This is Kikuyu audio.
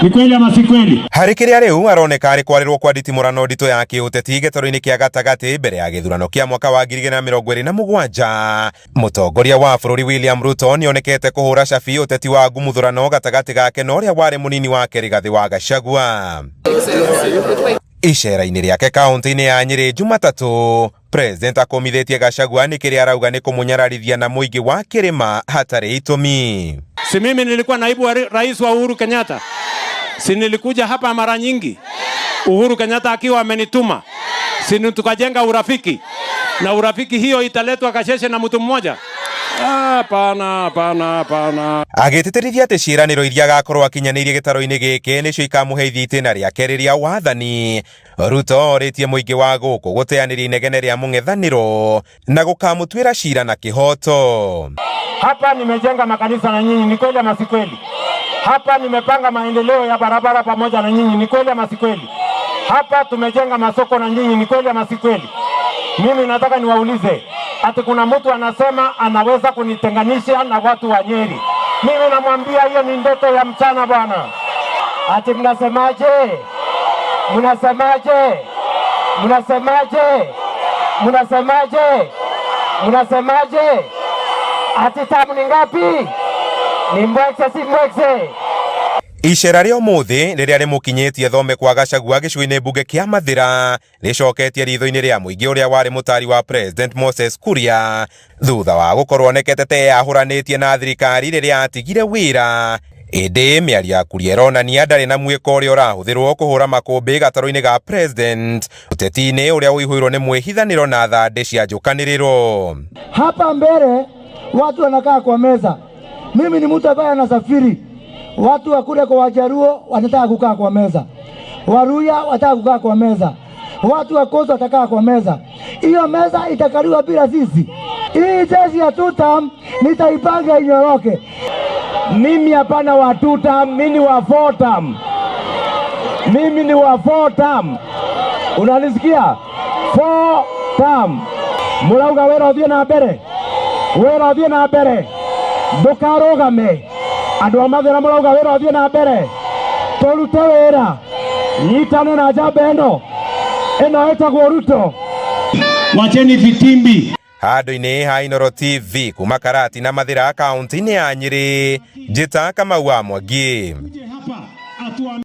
Ni kweli ama si kweli? Harĩ kĩrĩa rĩu aroneka arĩ kwarĩrwo kwa nditimũrano nditũ ya kĩũteti gĩtarũ-inĩ kĩa gatagatĩ mbere ya gĩthurano kĩa mwaka wa 2027. Mũtongoria wa bũrũri William Ruto nĩonekete kũhũra cabi ũteti wa ngumuthũrano gatagatĩ gake na ũrĩa warĩ mũnini wake Rigathĩ wa Gachagua. Icera-inĩ rĩake kaunti-inĩ ya Nyĩrĩ Jumatatũ, President akũmithĩtie Gachagua nĩ kĩrĩa arauga nĩ kũmũnyararithia na mũingĩ wa kĩrĩma hatarĩ itũmi. Si mimi nilikuwa naibu wa rais wa Uhuru Kenyatta? Si nilikuja hapa mara nyingi, Uhuru Kenyatta akiwa amenituma? Si tukajenga urafiki, na urafiki hiyo italetwa Kasheshe na mtu mmoja? Hapana, hapana, hapana. Agĩtĩtĩrithia atĩ ciĩranĩro iria agakorwo akinyanĩirie gĩtarũ-inĩ gĩkĩ nĩcio ikamũheithia itĩna rĩake rĩrĩa wathani. Ruto orĩtie mũingĩ wa gũkũ gũteanĩria inegene rĩa mũng'ethanĩro na gũkamũtuĩra cira na kĩhoto. Hapa nimejenga makanisa na nyinyi, ni kweli ama si kweli? Hapa nimepanga maendeleo ya barabara pamoja na nyinyi, ni kweli ama si kweli? Hapa tumejenga masoko na nyinyi, ni kweli ama si kweli? Mimi nataka niwaulize, ati kuna mtu anasema anaweza kunitenganisha na watu wa Nyeri. Mimi namwambia hiyo ni ndoto ya mchana bwana. Ati mnasemaje? Mnasemaje? Mnasemaje? Mnasemaje? Mnasemaje? Ati tamu ni ngapi? Ni mbwekse si mbwekse? Icera rĩa ũmũthĩ rĩrĩa rĩmũkinyĩtie thome kwa Gachagua gĩcigo-inĩ mbunge kĩa Mathĩra rĩcoketie ritho-inĩ rĩa mũingĩ ũrĩa warĩ mũtari wa President Moses Kuria thutha wa gũkorwo onekete ta eyahũranĩtie na thirikari rĩrĩa atigire wĩra. Ĩndĩ mĩario ya Kuria ĩronania ndarĩ na mwĩko ũrĩa ũrahũthĩrwo kũhũra makũmbĩ gatarũ-inĩ ga President ũteti-inĩ ũrĩa ũihũirwo nĩ mwĩhithanĩro na thandĩ cia njũkanĩrĩro. Hapa mbele watu wanakaa kwa meza. Mimi ni mtu ambaye anasafiri. Watu wa kule kwa Wajaruo wanataka kukaa kwa meza, Waluhya wanataka kukaa kwa meza, watu wa Coast watakaa kwa meza. Hiyo meza itakaliwa bila sisi. Hii jeshi ya tutam nitaipanga inyoroke. Mimi hapana wa two term, mimi ni wa four term. Mimi ni wa four term. Unanisikia? Four term. Murauga wĩra ũthiĩ na mbere, wĩra ũthiĩ na mbere, ndũkarũgame. Andũ a Mathĩra mũrauga wĩra ũthiĩ na mbere, tũrute wĩra, nyitane na njamba ĩno ĩno ĩtagwo Ruto. Wacheni vitimbi. Handũ-inĩ ha Inooro TV kuma Karati na Mathĩra kaunti-inĩ ya Nyĩrĩ, njĩta Kamau wa Mwangi. Hapa